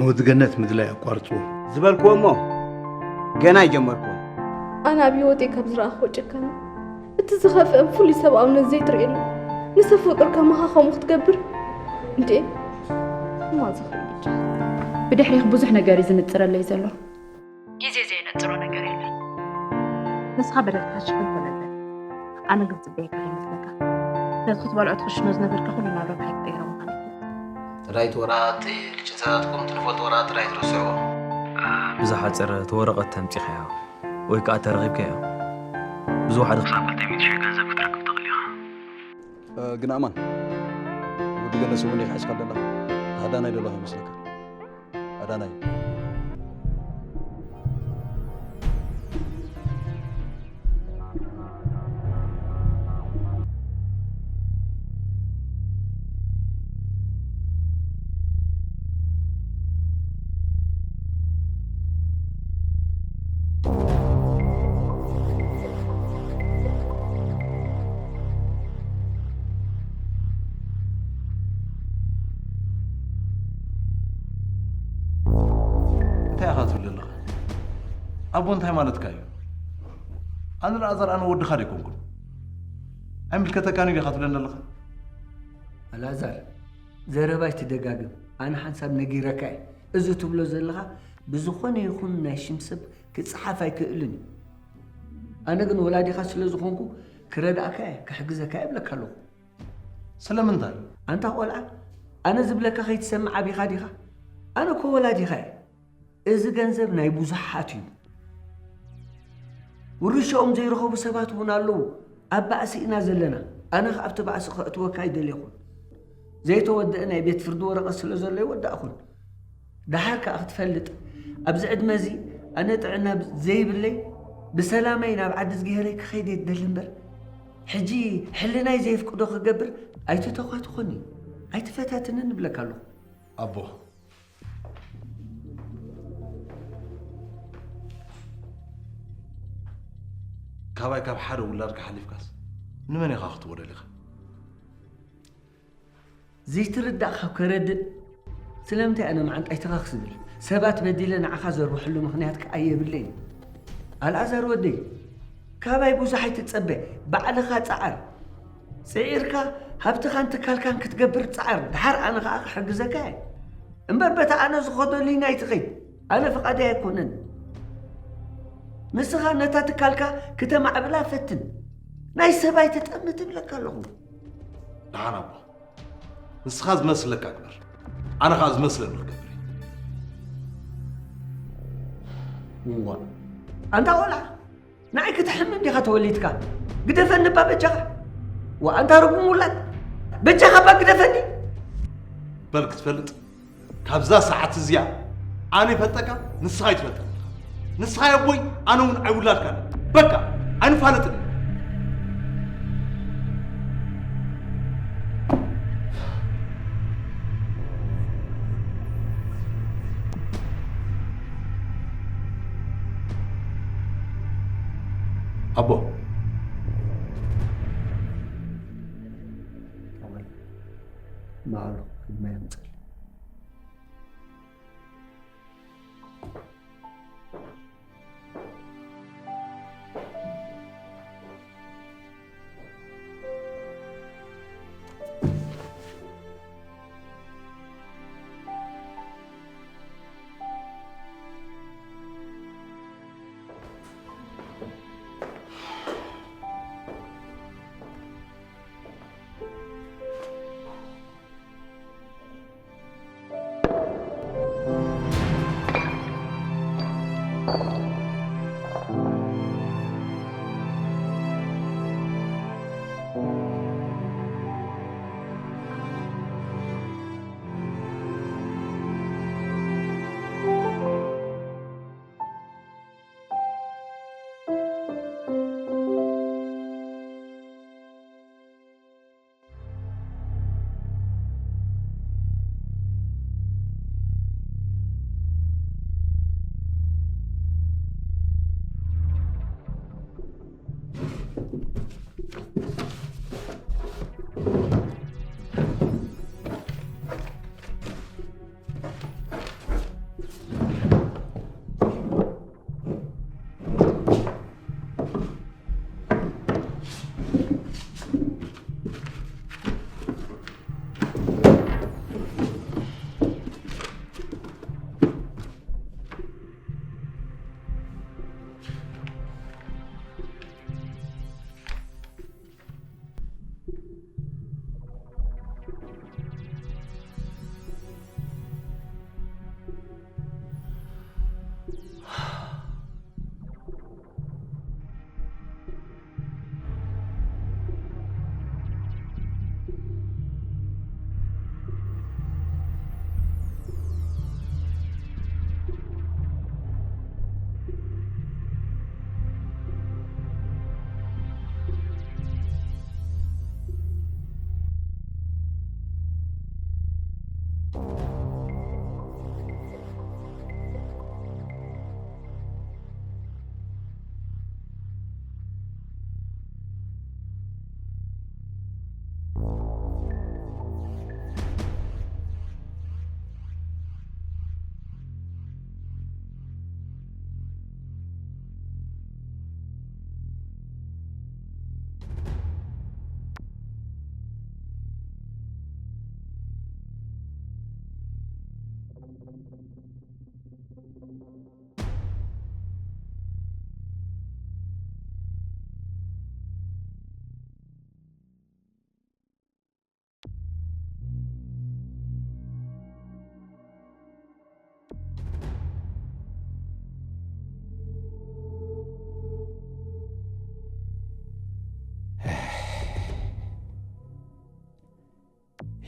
ወዲ ገነት ምድላይ ኣቋርጽዎ። ዝበልክዎ እሞ ገና ኣይጀመርክዎ። ኣነ ኣብ ህይወተይ ካብ ዝረኣኽዎ ጭካነ፣ እቲ ዝኸፍእን ፍሉይ ሰብኣውነት ዘይትርእየሉ፣ ንሰብ ፍጡር ከማኻ ከምኡ ክትገብር? እንዴ! እማ ዝኽልድ። ብድሕሪኽ ብዙሕ ነገር እዩ ዝንጽረለይ ዘሎ። ግዜ ዘየነጽሮ ነገር የለን። ንስኻ በደልካ ሽፍን ተለለ። ኣነ ግን ጽበየካ ይመስለካ። ነዚ ክትበልዖ ትኽሽኖ ዝነበርካ ኩሉ ናብ ረብሓ ይቀይሮ ምዃኑ ይፍለጥ። ጥራይ እቲ ወረቓቕቲ ልጭታትኩም ትንፈልጡ ወረቓቕቲ ጥራይ ትረስዕዎ። ብዝሓጸረ እቲ ወረቐት ተምጺኻዮ ወይ ከኣ ተረኺብካዮ ብዝወሓደ ክሳብ ክልተ ሚእቲ ሽሕ ገንዘብ ክትረክብ ትኽእል ኢኻ። ግን ኣማን፣ ወዲ ገነስ እውን ኢኻ ሒዝካ ኣለና። ተሃዳናይ ደሎ ይመስለካ? ኣዳናይ። እንታይ ኢኻ ትብል ዘለኻ? ኣቦ እንታይ ማለትካ እዩ? ኣነ ኣልኣዛር ኣነ ወድኻ ዶ ኣይኮንኩን? ኣይምልከተካን እዩ ዲኻ ትብለኒ ዘለኻ? ኣልኣዛር፣ ዘረባ ኣይትደጋግም። ኣነ ሓንሳብ ነጊረካ እየ። እዚ ትብሎ ዘለኻ ብዝኾነ ይኹን ናይ ሽም ሰብ ክጸሓፍ ኣይክእልን እዩ። ኣነ ግን ወላዲኻ ስለ ዝኾንኩ ክረድኣካ እየ፣ ክሕግዘካ እየ እብለካ ኣለኹ። ስለምንታይ? ኣንታ ቆልዓ፣ ኣነ ዝብለካ ከይትሰምዕ ኣቢኻ ዲኻ? ኣነ እኮ ወላዲኻ እየ። እዚ ገንዘብ ናይ ብዙሓት እዩ። ውርሻኦም ዘይረኸቡ ሰባት እውን ኣለዉ። ኣብ ባእሲ ኢና ዘለና። ኣነ ኸኣ ኣብቲ ባእሲ ከእትወካ ኣይደለኹን። ዘይተወደአ ናይ ቤት ፍርዲ ወረቐት ስለ ዘሎ ኣይወዳእኹን። ደሓር ከኣ ክትፈልጥ፣ ኣብዚ ዕድመ እዚ ኣነ ጥዕና ዘይብለይ ብሰላመይ ናብ ዓዲ ዝግሄረይ ክኸይድ እየ ዝደሊ እምበር፣ ሕጂ ሕልናይ ዘየፍቅዶ ክገብር ኣይትተኳትኾኒ፣ ኣይትፈታትነኒ እብለካ ኣለኹ። ኣቦ፣ ካባይ ካብ ሓደ ውላድካ ሓሊፍካስ ንመን ኢኻ ክትወ ደሊኻ? ዘይትርዳእ ካብ ከረድእ ስለምንታይ ኣነ መዓንጣይ ትኸኽ ዝብል? ሰባት በዲለ ንዓኻ ዘርብሐሉ ምኽንያት ከኣ የብለይን። ኣልኣዛር ወደይ፣ ካባይ ብዙሕ ኣይትጸበ፣ ባዕልኻ ጸዓር። ጽዒርካ ሃብትኻን ትካልካን ክትገብር ጸዓር፣ ደሓር ኣነ ኸኣ ክሕግዘካ እየ። እምበር በታ ኣነ ዝኸዶ ሊና ኣይትኸይድ፣ ኣነ ፍቓደይ ኣይኮነን። ንስኻ ነታ ትካልካ ክተማዕብላ ፈትን፣ ናይ ሰብ ኣይትጠምት እብለካ ኣለኹ። ደሓን ኣቦ፣ ንስኻ ዝመስለካ ግበር፣ ኣነ ኸኣ ዝመስለኒ ክገብር እየ። እዋ ኣንታ ቆልዓ፣ ንዓይ ክትሕምም ዲኻ ተወሊድካ? ግደፈኒ እባ በጃኻ። ዋ ኣንታ ርጉም ውላድ፣ በጃኻ እባ ግደፈኒ። በል ክትፈልጥ፣ ካብዛ ሰዓት እዚኣ ኣነ ይፈልጠካ፣ ንስኻ ኣይትፈልጠኒ። ንስኻ ኣቦይ፣ ኣነ እውን ኣይውላድካን። በቃ ኣይንፋለጥን። ኣቦ፣ ማዕሩ ክድማ የምፅል።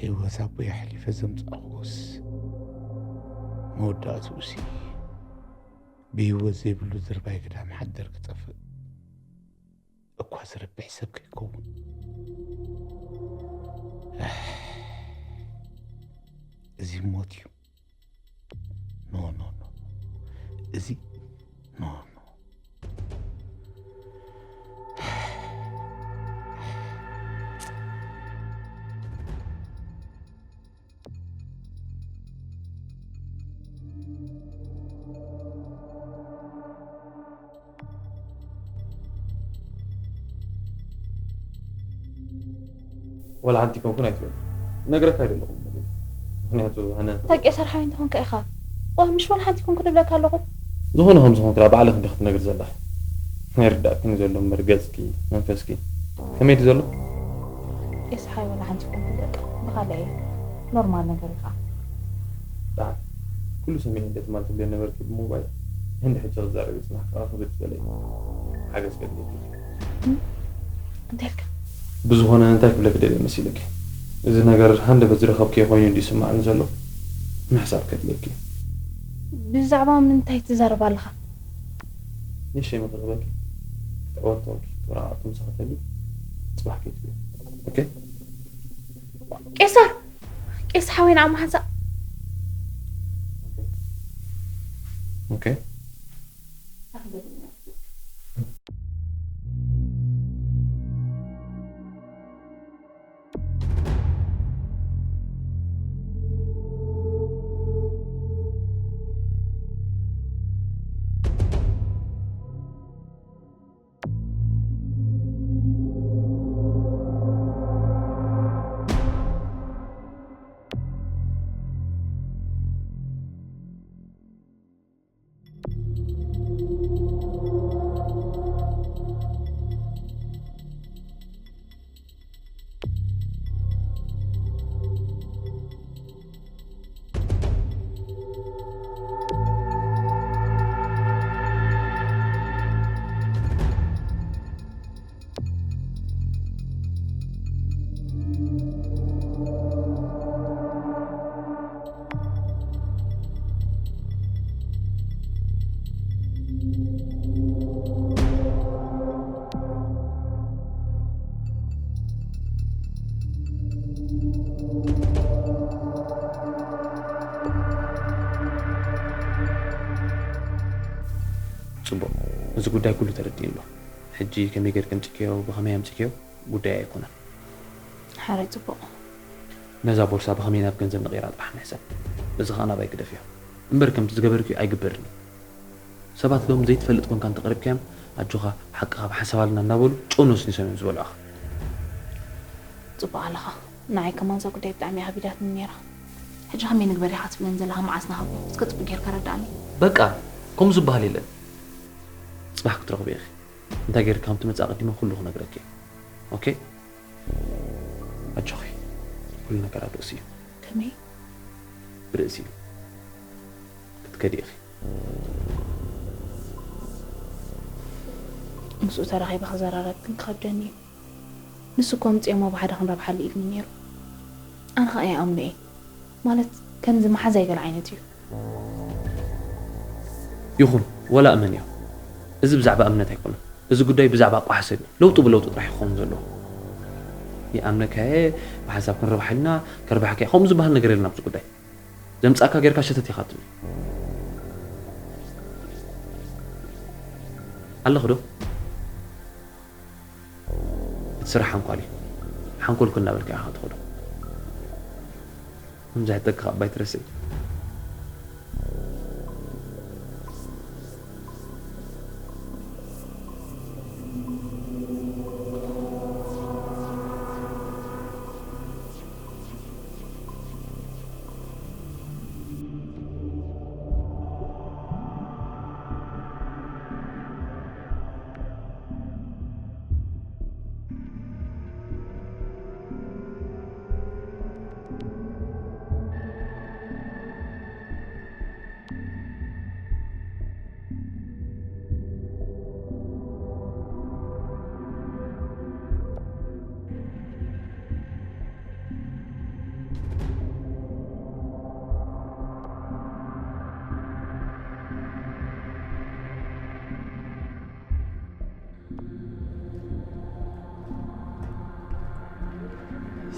ህይወት ኣቦይ ኣሕሊፈ ዘምጻእኩስ መወዳእትኡሲ ብህይወት ዘይብሉ ድርባይ ግዳም ሓደር ክጠፍእ እኳ ዝረብሕ ሰብ ከይከውን። ኣሕ፣ እዚ ሞት እዩ። ኖ፣ ኖ፣ ኖ፣ ኖ። እዚ ኖ፣ ኖ። ወላ ሓንቲ ኮንኩን ኣይትበል። ነግረካ ኣይደለኹም። ምኽንያቱ ኣነ እንታይ ቄሳር ሓወይ እንተኾንካ ኢኻ? ዋ፣ ምሽ ወላ ሓንቲ ኮንኩ ንብለካ ኣለኹ። ዝኾነ ከም ዝኾንኩ ደኣ ባዕልኺ እንዲኺ ትነግሪ ዘለኺ። ኣይርዳእክን እዩ ዘሎ እምበር ገጽኪ፣ መንፈስኪ። ከመይ ድዩ ዘሎ? ቄስ ሓወይ ወላ ሓንቲ ኮንኩ በቃ። ብኻልእ እየ። ኖርማል ነገር እዩ ኸዓ። ደሓን። ኩሉ ሰሚዐ እንደ ትማል ትብልዮ ነበርኪ ብሞባይል። ህንዲ ሕጂ ክዛረብ ይጽናሕ፣ ከኣ ክብድ ዝበለ እዩ። ሓገዝ ከድልየኪ። እም? እንታይ ኢልካ? ብዝኾነ እንታይ ክብለኪ ደልየ መሲልኪ? እዚ ነገር ሃንደበት ዝረኸብክዮ ኮይኑ እንድዩ ይስምዓኒ ዘሎ። ምሕሳብ ከድልየኪ። ብዛዕባ ምንታይ ትዛረብ ኣለኻ? ንእሽተይ ምኽሪ ክህበኪ። ክትዕወቲ ተኾንኪ፣ ክብራ ኣቱም ሰኸተሊ። ጽባሕ ከይትብዮ። ኦኬ? ቄሳር! ቄስ ሓወይ ንዓማ ሓንሳእ። ኦኬ። ጽቡቕ፣ እዚ ጉዳይ ኩሉ ተረዲእኒ ኣሎ። ሕጂ ከመይ ጌርኪ ኣምጺእክዮ፣ ብኸመይ ኣምጺእክዮ ጉዳይ ኣይኮነን። ሓራይ ጽቡቕ። ነዛ ቦርሳ ብኸመይ ናብ ገንዘብ ንቕይራ ጥራሕ ንሕሰብ። እዚ ኸኣ ናባይ ግደፍዮ። እምበር ከምቲ ዝገበርክዮ ኣይግበርን እዩ። ሰባት ሎም ዘይትፈልጥ ኮንካ እንተቐሪብካዮም፣ ኣጆኻ፣ ሓቅኻ፣ ብሓንሳብ ኣለና እናበሉ ጨው ነስኒሶም እዮም ዝበልዑኻ። ጽቡቕ ኣለኻ። ንዓይ ከማን እዛ ጉዳይ ብጣዕሚ እያ ከቢዳትኒ ነይራ። ሕጂ ከመይ ንግበር ኢኻ ትብለኒ ዘለኻ? መዓስ ንሃቦ? እስከ ጽቡቕ ጌርካ ኣረድኣኒ። በቃ፣ ከምኡ ዝበሃል የለን። ጽባሕ ክትረኽቢ ኢኺ። እንታይ ጌርካ ከም ትመጽእ ኣቐዲመ ኩሉ ክነግረኪ እየ። ኦኬ? ኣጆኺ። ኩሉ ነገር ኣብ ርእሲ እዩ። ከመይ? ብርእሲ እዩ። ክትከዲ ኢኺ። ምስኡ ተራኺበ ክዘራረብ ግን ክኸብደኒ እዩ። ንሱ እኮ ኣምጺኦሞ ብሓደ ክንረብሓሉ ኢሉኒ ነይሩ። ኣነ ኸኣ ይኣምኖ እየ። ማለት ከምዚ መሓዛይ ገለ ዓይነት እዩ። ይኹን፣ ወላ እመንዮ። እዚ ብዛዕባ እምነት ኣይኮነን። እዚ ጉዳይ ብዛዕባ ኣቋሕሰ እዩ። ለውጢ ብለውጢ ጥራሕ እዩ ክኸውን ዘለዎ። ይኣምነካ እየ፣ ብሓንሳብ ክንረብሓ ኢልና፣ ከርብሓካ እየ። ከምኡ ዝበሃል ነገር የለን ኣብዚ ጉዳይ። ዘምጻእካ ጌርካ ሸተት ኢኻ ትብል። ኣለኹ ዶ? እቲ ስራሕ ሓንኳል እዩ። ሓንኮልኩ እናበልካ ኢኻ ትኸዶ። ከም ዘሕተካ ካብ ባይ ትረስዕ።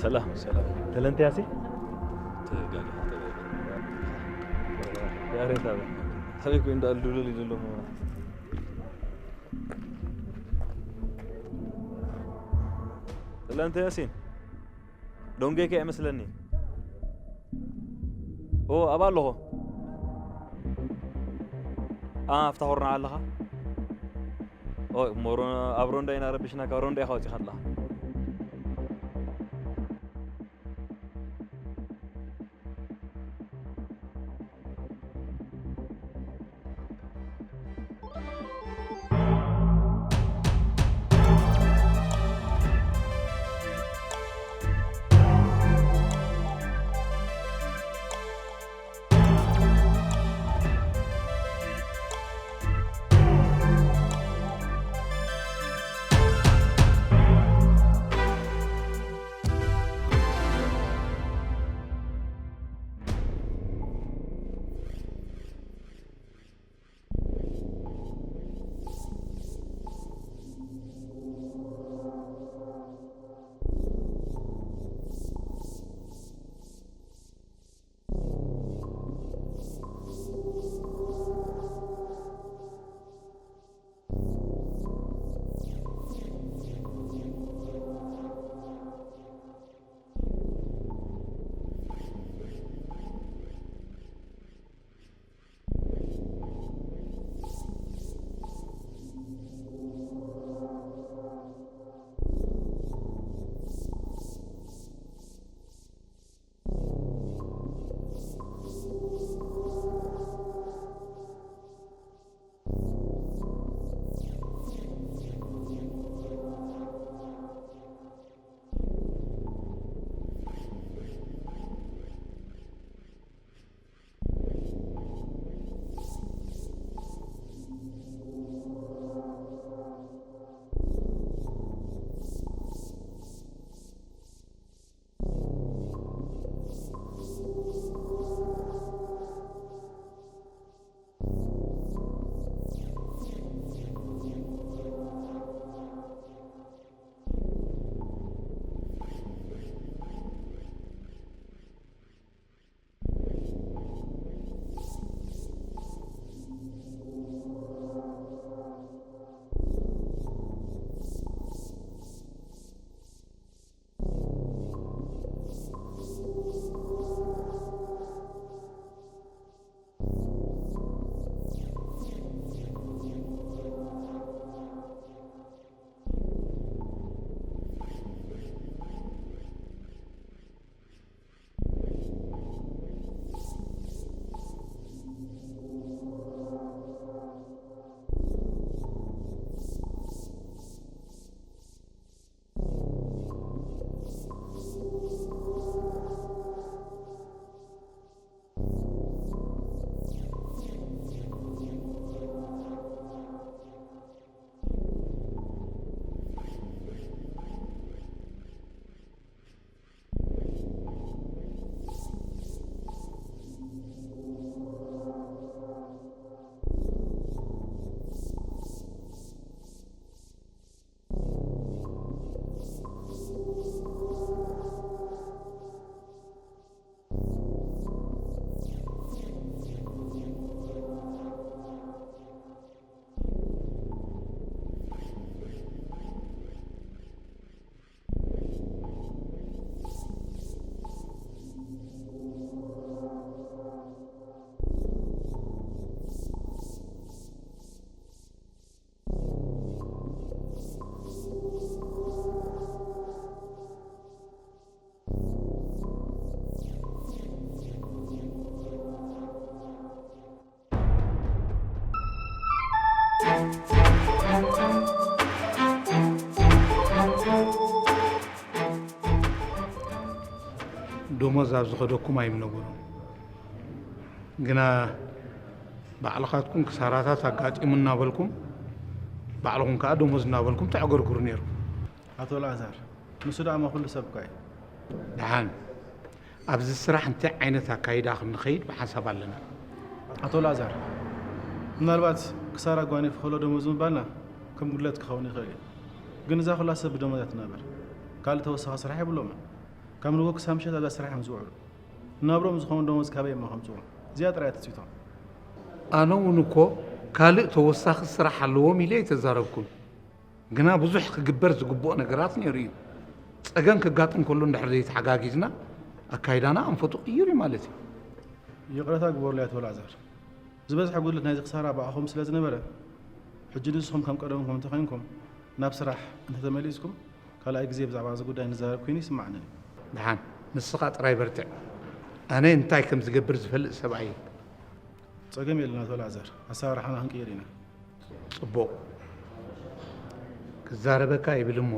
ሰላም። ሰላም። ተለንተ ያሲ? ተጋጊ፣ ተጋጊ። ያሬት ኣበይ? ኣበይ ኮይኑ እንዳሉ ልሉ ይሉ። ተለንተ ያሲን? ዶንጌ ከ ይመስለኒ። ኦ፣ ኣብኣ ኣለኹ። ኣ፣ ኣብታ ሆርና ኣለኻ? ኦ፣ እሞ ሮ-፣ ኣብ ሮንዳ ኢና ረቢሽና፣ ካብ ሮንዳ ኢኻ ወጺኻ ኣለኻ። ደሞዝ ኣብ ዝኸደኩም ኣይምነበሩን። ግና ባዕልኻትኩም ክሳራታት ኣጋጢሙ እናበልኩም፣ ባዕልኹም ከኣ ደሞዝ እናበልኩም ተዕገርግሩ ነይሩ። ኣቶ ኣልኣዛር፣ ንሱ ደኣ እሞ ኩሉ ሰብ እኳ እዩ። ደሓን፣ ኣብዚ ስራሕ እንታይ ዓይነት ኣካይዳ ከም ንኸይድ ብሓንሳብ ኣለና። ኣቶ ኣልኣዛር፣ ምናልባት ክሳራ ጓኒፉ ከሎ ደሞዝ ምባልና ከም ጉድለት ክኸውን ይኽእል እዩ። ግን እዛ ኩላ ሰብ ብደሞዝ እያ ትናበር። ካልእ ተወሳኺ ስራሕ የብሎምን። ካብ ንጎ ክሳብ ምሸት ኣብዛ ስራሕ እዮም ዝውዕሉ። ንናብሮም ዝኸውን ደሞዝ ካበይ እሞ ከምፅኡ? እዚኣ ጥራይ እያ ትፅቢቶም። ኣነ እውን እኮ ካልእ ተወሳኺ ስራሕ ኣለዎም ኢለ ኣይተዛረብኩን። ግና ብዙሕ ክግበር ዝግብኦ ነገራት ነይሩ እዩ። ጸገም ከጋጥም ከሎ እንድሕር ዘይተሓጋጊዝና ኣካይዳና ኣንፈቱ ቅይር እዩ ማለት እዩ። ይቕረታ ግበሩለይ ኣቶ ኣልኣዛር። ዝበዝሐ ጉድለት ናይዚ ክሳራ ብኣኹም ስለ ዝነበረ፣ ሕጂ ንስኹም ከም ቀደምኩም እንተኾይንኩም ናብ ስራሕ እንተተመሊስኩም ካልኣይ ግዜ ብዛዕባ እዚ ጉዳይ ንዛረብ ኮይኑ ይስማዓኒ። ደሓን፣ ንስኻ ጥራይ በርትዕ። ኣነ እንታይ ከም ዝገብር ዝፈልጥ ሰብኣይ እየ። ጸገም የለን ኣቶ ኣልኣዛር፣ ኣሰራርሓና ክንቅይር ኢና። ጽቡቕ። ክዛረበካ ይብል እሞ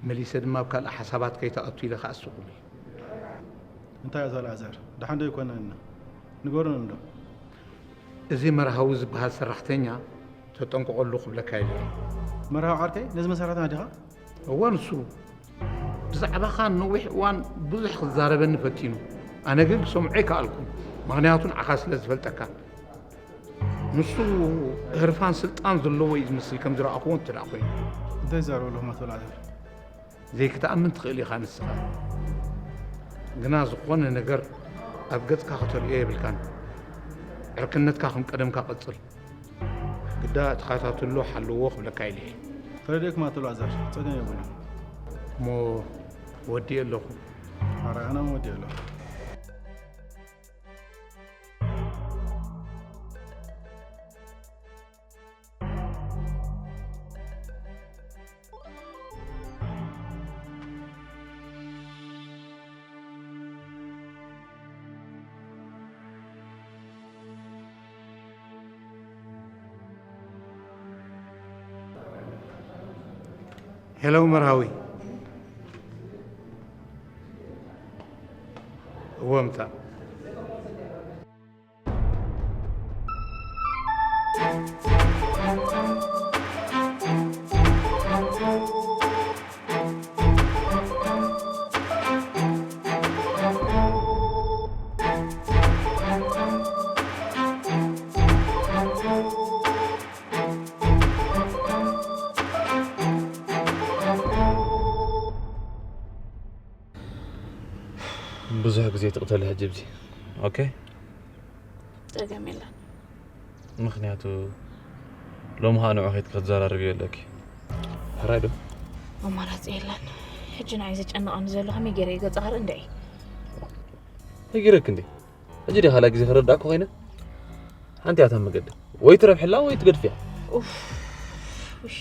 መሊሰ ድማ ኣብ ካልእ ሓሳባት ከይትኣቱ ኢለ ክኣስቑም እየ። እንታይ ኣቶ ኣልኣዛር፣ ደሓን ዶ ኣይኮነን? ንገሩኒ እንዶ። እዚ መርሃዊ ዝበሃል ሰራሕተኛ ተጠንቀቐሉ ክብለካ ኢለ እየ። መርሃዊ ዓርከይ፣ ነዚ መሰራሕትና ዲኻ? እወ ንሱ። ብዛዕባኻ ንነዊሕ እዋን ብዙሕ ክዛረበኒ ፈቲኑ። ኣነ ግን ክሰምዖ ኣይከኣልኩን፣ ምኽንያቱ ንዓኻ ስለ ዝፈልጠካ። ንሱ ህርፋን ስልጣን ዘለዎ እዩ ዝመስል ከም ዝረኣኽዎ እንተ ደኣ ኮይኑ። እንታይ ይዛረቡ ኣለኹም ኣቶ ኣልኣዛር? ዘይክትኣምን ትኽእል ኢኻ ንስኻ። ግና ዝኾነ ነገር ኣብ ገጽካ ከተርእዮ የብልካን። ዕርክነትካ ከም ቀደምካ ቀጽል። ግዳ ተኸታተሎ ሓልዎ ክብለካ ኢለ እየ። ተረዲእኩም ኣቶ ኣልኣዛር፣ ጸገም የብሉን። እሞ ወዲኤ ኣለኹ። ሓራይ ኣነ እውን ወዲኤ ኣለኹ። ሄሎ መርሃዊ። እወ ምጻእ። ብዙሕ ግዜ ትቕተሊ ሕጂ ብዚ። ኦኬ? ጸገም የለን። ምኽንያቱ ሎሚ ኸኣ ንዑ ኸይድኪ ክትዘራረብዮ ኣለኪ። ሕራይ ዶ? ኣማራጺ የለን። ሕጂ ንዓይ ዘጨንቐኒ ዘሎ ከመይ ገይረ እዩ ገጻ ክርኢ እንድዒ? ነጊረኪ እንዴ? ሕጂ ዲኻ ካልኣይ ግዜ ክረዳእኪ ኮይነ? ሓንቲ እያ እታ መገዲ። ወይ ትረብሕላ ወይ ትገድፍያ። ኡፍ። ውሽ።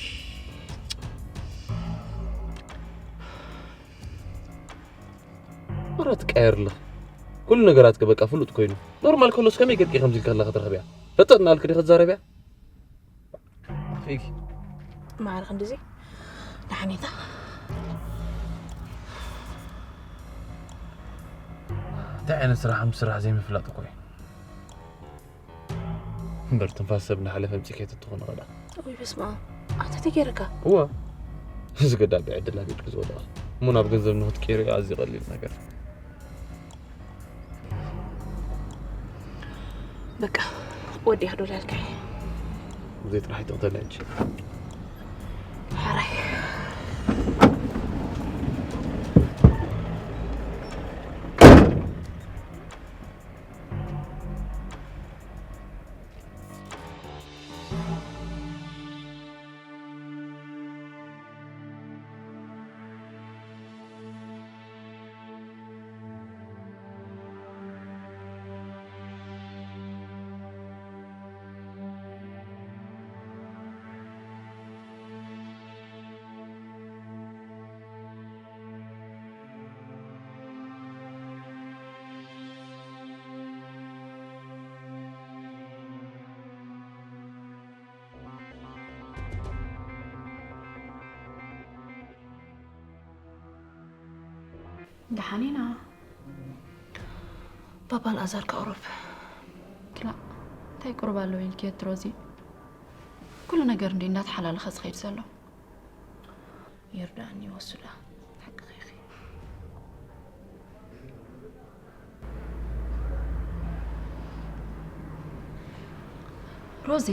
መራ ትቀየር ኣለኺ። ኩሉ ነገራትኪ በቃ ፍሉጥ ኮይኑ። ኖርማል ከሎስ ከመይ ገርኪ ከምዚ ኢልኪ ከለኺ ትረኽብያ? ፈጠጥ እናበልኪ ዲኺ ትዛረብያ? ፊኪ። ማዕረ ክንድዚ ደሓኒታ። እንታይ ዓይነት ስራሕ ምስ ስራሕ ዘይምፍላጥ እኮ እዩ። እምበር ትንፋስ ሰብ እናሓለፈ ኣምጺእኪ ኣይተትኾኒ ኸዳ። ውይ በስመ ኣብ። ኣታ ተገይረካ። እዋ። እዚ ገዳቢ ዕድል ኣቢድኪ ዝወደቐ። እሞ ናብ ገንዘብ ንኽትቅይርዮ ኣዝዩ ቀሊል ነገር። በቃ ወዲያ ዶ ላልካይ። ብዘይ ጥራሕ ይትቕተል ሕጂ። ሓራይ። ደሓን ኢና። ባባ ኣልኣዛር ከቕርብ። ክላእ፣ እንታይ ቁሩብ ኣለዎ ኢልክዮ ትሮዚ? ኩሉ ነገር እንዲ እንዳተሓላለኸ ዝኸይድ ዘሎ። ይርዳእኒ ወሱዳ። ሓቅኺ ኢኺ። ሮዚ፣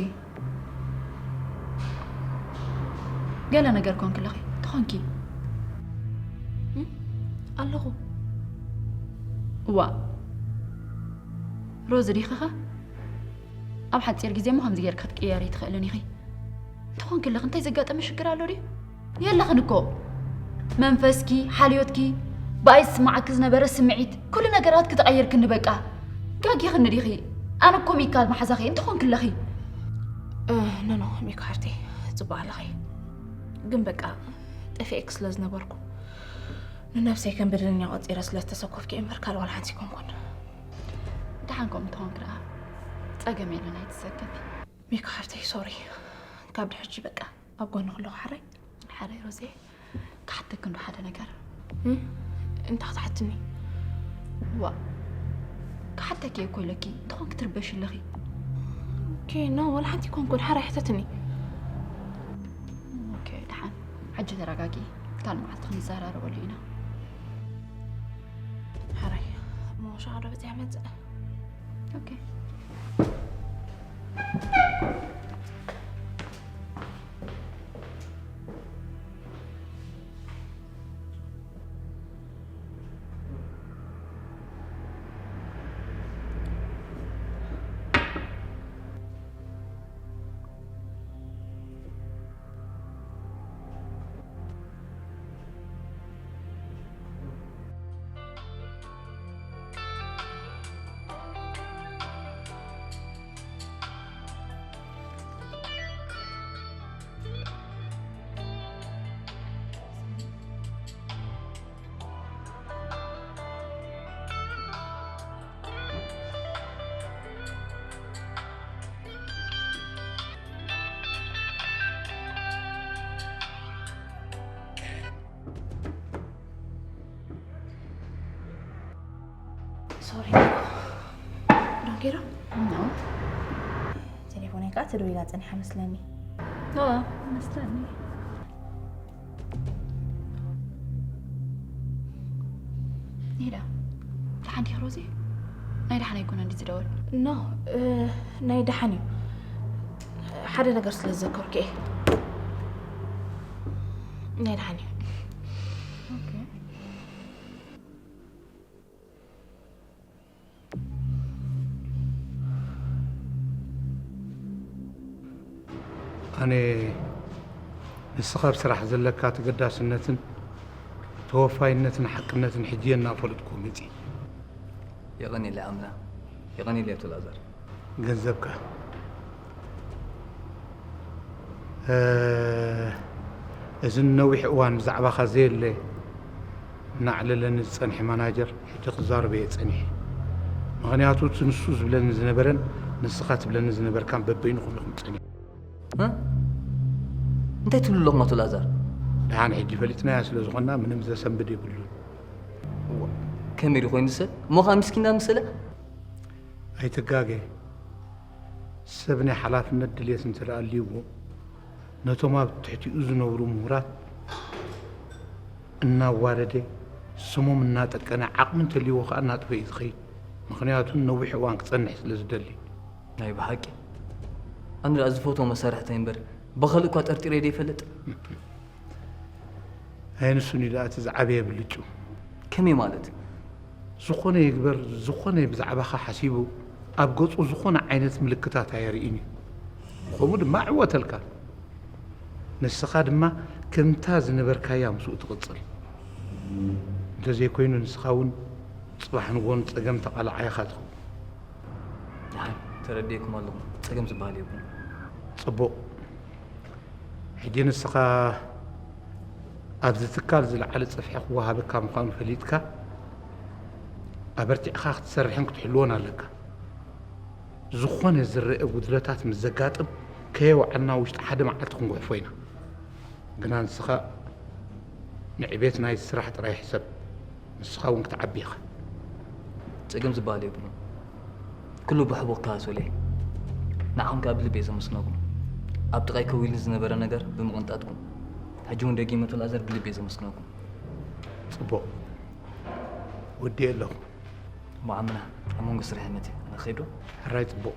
ገለ ነገር ኮንኪ ኣለኺ፣ ትኾንኪ። እም? ኣሎ ዋ፣ ሮዚ ዲኺ ኸ? ኣብ ሓጺር ግዜ እሞ ከምዚ ጌርካ ክትቅየሪ ኣይትኽእልን ኢኺ። እንተኾን ከለኺ እንታይ ዘጋጠመ ሽግር ኣሎ ድዩ? የለኽን እኮ። መንፈስኪ፣ ሓልዮትኪ፣ ብኣይ ዝስምዓኪ ዝነበረ ስምዒት፣ ኩሉ ነገራት ክተቐየርክኒ በቃ። ጋጊኽኒ ዲኺ? ኣነ እኮ ሚካል መሓዛኺ እንተኾን ከለኺ። እ፣ ኖ፣ ኖ፣ ሚካ ሓፍተይ፣ ጽቡቕ ኣለኺ። ግን በቃ ጠፊኤክ ስለ ዝነበርኩ ንነብሰይ ከም በደለኛ ቆጺረ ስለ ዝተሰኮፍኪ እምበር ካልእ ዋላ ሓንቲ ኣይኮንኩን። ደሓን ከምኡ እንተኾንኪ ደኣ ጸገም የለን፣ ኣይትሰከፊ። ሚካ ሓፍተይ፣ ሶሪ። ካብ ድሕጂ በቃ ኣብ ጎንኺ ኣለኹ፣ ሓራይ? ሓራይ ሮዜ፣ ክሓተኪ እንዶ ሓደ ነገር። እም? እንታይ ክትሓትኒ? ዋ፣ ክሓተኪ እየ እኮ ኢለኪ፣ እንተኾን ክትርበሽ ኣለኺ። ኦኬ፣ ኖ፣ ዋላ ሓንቲ ኣይኮንኩን፣ ሓራይ ሕተትኒ። ኦኬ፣ ደሓን። ሕጂ ተረጋጊ። ካልእ መዓልቲ ክንዘራረበሉ ኢና። ሓራይ፣ እሞ ሻዕዶ በጺሐ መጽእ። ኦኬ። ሶሪ፣ ዳንጌራ። ኖ። ቴሌፎነይ ከኣ ተደዊላ ጸኒሓ መስለኒ። ኖ፣ መስለኒ። ሄዳ፣ ደሓን ዲኺ ሮዚ? ናይ ደሓን ኣይኮነን ድዩ ዝደወል? ኖ፣ እ፣ ናይ ደሓን እዩ። ሓደ ነገር ስለ ዝዘከርኩ እየ። ናይ ደሓን እዩ። ኦኬ። ኣነ ንስኻ ኣብ ስራሕ ዘለካ ተገዳስነትን ተወፋይነትን ሓቅነትን ሕጂ እየ እናፈለጥኩ መጺእ። የቐንየለይ ኣምና፣ የቐንየለይ ኣቶ ላዛር። ገንዘብካ። እ፣ እዚ ንነዊሕ እዋን ብዛዕባኻ ዘየለ እናዕለለኒ ዝጸንሐ ማናጀር ሕጂ ክዛረብ እየ ጸኒሐ። ምኽንያቱ እቲ ንሱ ዝብለኒ ዝነበረን ንስኻ ትብለኒ ዝነበርካን በበይንኹም ኢኹም ጸኒሑ። እ? እንታይ ትብሉ ኣለኹም ኣቶ ላዛር? ደሓን ሕጂ ፈሊጥናያ ስለ ዝኾንና ምንም ዘሰንብድ የብሉን። እዋ፣ ከመይ ድዩ ኮይኑ ሰብ? እሞ ኸኣ ምስኪና መሰለ? ኣይትጋገ። ሰብ ናይ ሓላፍነት ድልየት እንተ ደኣ ኣልይዎ፣ ነቶም ኣብ ትሕቲኡ ዝነብሩ ምሁራት እናዋረደ፣ ስሞም እናጠቀነ፣ ዓቕሚ እንተልይዎ ከኣ እናጥፈ እዩ ዝኸይድ። ምኽንያቱ ነዊሕ እዋን ክጸንሕ ስለ ዝደሊ። ናይ ብሓቂ። ኣነ ደኣ ዝፈትዎ መሳርሕተይ እምበር፣ ብኻልእ እኳ ጠርጢረ ደይፈልጥ። ኣየንሱን እዩ ደኣ እቲ ዝዓበየ ብልጩ። ከመይ ማለት? ዝኾነ ይግበር፣ ዝኾነ ብዛዕባኻ ሓሲቡ፣ ኣብ ገጹ ዝኾነ ዓይነት ምልክታት ኣየርእይን እዩ። ከምኡ ድማ እዕወተልካ። ንስኻ ድማ ከምታ ዝነበርካያ ምስኡ ትቕጽል። እንተዘይኮይኑ ንስኻ እውን ጽባሕ ንግሆ ንጸገም ተቓላዓይ ኢኻ ትኸውን። ደሓን፣ ተረዲኤኩም ኣለኹ። ጸገም ዝበሃል የብሉን። ጽቡቕ። ሕጂ ንስኻ ኣብዚ ትካል ዝለዓለ ጽፍሒ ክወሃበካ ምዃኑ ፈሊጥካ፣ ኣበርቲዕኻ ክትሰርሕን ክትሕልዎን ኣለካ። ዝኾነ ዝረአ ጉድለታት ምስ ዘጋጥም፣ ከየወዓልና ውሽጢ ሓደ መዓልቲ ክንጉሕፎ ኢና። ግና ንስኻ ንዕቤት ናይቲ ስራሕ ጥራይ ሕሰብ። ንስኻ እውን ክትዓቢ ኢኻ። ጸገም ዝበሃል የብሉን። ኩሉ ብሕቡእ ክከታተሎ እየ። ንዓኹም ከኣ ብልቢ እየ ዘመስግነኩም። ኣብ ጥቓይ ከዊሉ ዝነበረ ነገር ብምቕንጣጥኩም። ሕጂ እውን ደጊመ ኣቶ ላዛር ብልቢ እየ ዘመስግነኩም። ጽቡቕ። ወዲኤ ኣለኹ። እሞ ዓምና፣ ኣብ መንጎ ስራሕ እየ መጺእ። ኣነ ክኸይድ ዶ? ሕራይ ጽቡቕ።